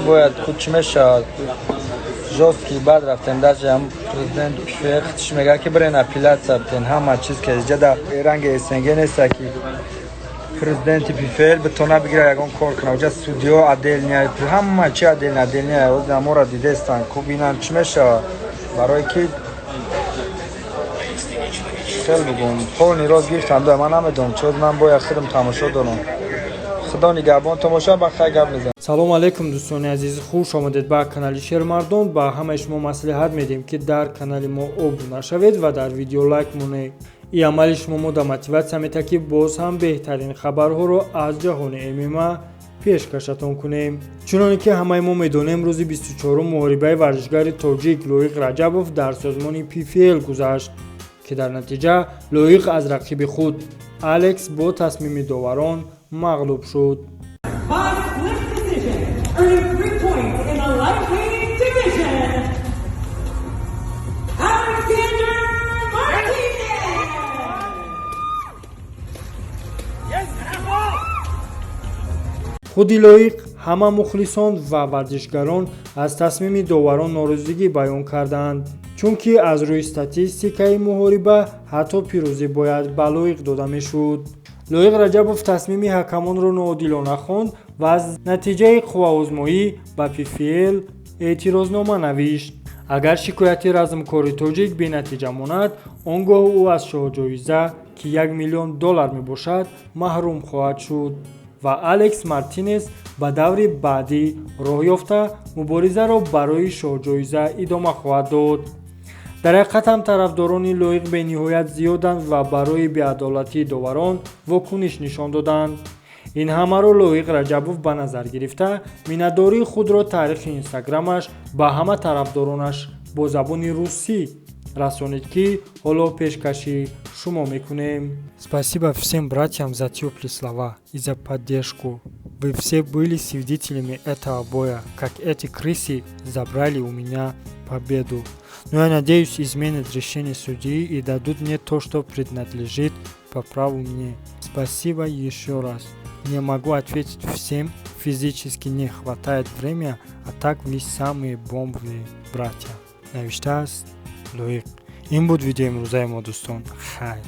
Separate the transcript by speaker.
Speaker 1: Бояд худ чӣ мешавад, жёсткий бад рафтем. Даже ҳам президент ПФЛ чӣ мега, ки бирен, апелляция битен, ҳама чиз ки ҷада ранги СНГ неста, ки президенти ПФЛ битона бигира, ягон кор кунад. Уҷа судьё отдельный, ҳама чи отдельный, отдельный. Амора дидестан, ку бинам, чӣ мешавад. Барое ки хел бугум, полный рост гирифтам. Ман намедонам чоз, ман бояд худам тамошо дорам. Худо нигаҳбон, тамоша ба хай, гап мезанам.
Speaker 2: Салому алайкум, дӯстони азиз, хуш омадед ба канали Шермардон. Ба ҳамаи шумо маслиҳат медиҳем, ки дар канали мо обуна шавед ва дар видео лайк монед. Ин амали шумо мода мотиватсия метаҳад, ки боз ҳам беҳтарин хабарҳоро аз ҷаҳони ММА пешкашатон кунем. Чуноне ки ҳамаи мо медонем, рӯзи 24 муҳорибаи варзишгари тоҷик Лоиқ Раҷабов дар созмони ПФЛ гузашт, ки дар натиҷа Лоиқ аз рақиби худ Алекс бо тасмими доварон мағлуб шуд.
Speaker 3: By split decision, earning 3 points in the lightweight division, Alexander Martinez!
Speaker 2: Худи Лоиқ, ҳама мухлисон ва варзишгарон аз тасмими доварон норозигӣ баён карданд, чунки аз рӯи статистикаи муҳориба ҳатто пирӯзӣ бояд ба Лоиқ дода мешуд. Лоиқ Раҷабов тасмими ҳакамонро ноодилона хонд ва аз натиҷаи қувваозмоӣ ба ПФЛ эътирознома навишт. Агар шикояти размкори тоҷик бенатиҷа монад, он гоҳ ӯ аз шоҳҷоиза, ки 1 миллион доллар мебошад, маҳрум хоҳад шуд ва Алекс Мартинес ба даври баъдӣ роҳ ёфта, муборизаро барои шоҳҷоиза идома хоҳад дод. Дар ҳақиқат ҳам тарафдорони Лоиқ бениҳоят зиёданд ва барои беадолатии доварон вокуниш нишон доданд. Ин ҳамаро Лоиқ Раҷабов ба назар гирифта, миннатдории худро таърихи Инстаграмаш ба ҳама тарафдоронаш бо забони русӣ расонид, ки ҳоло пешкаши шумо мекунем. Спасибо всем братьям за теплые слова и за поддержку. Вы все были свидетелями этого боя, как эти крысы забрали у меня победу. Но я надеюсь, изменят решение судьи и дадут мне то, что принадлежит по праву мне. Спасибо еще раз. Не могу ответить всем, физически не хватает времени, а так вы самые бомбовые братья, навиштааст Лоиқ. Ин буд видеои имрӯзаи мо, дӯстон. Хайр.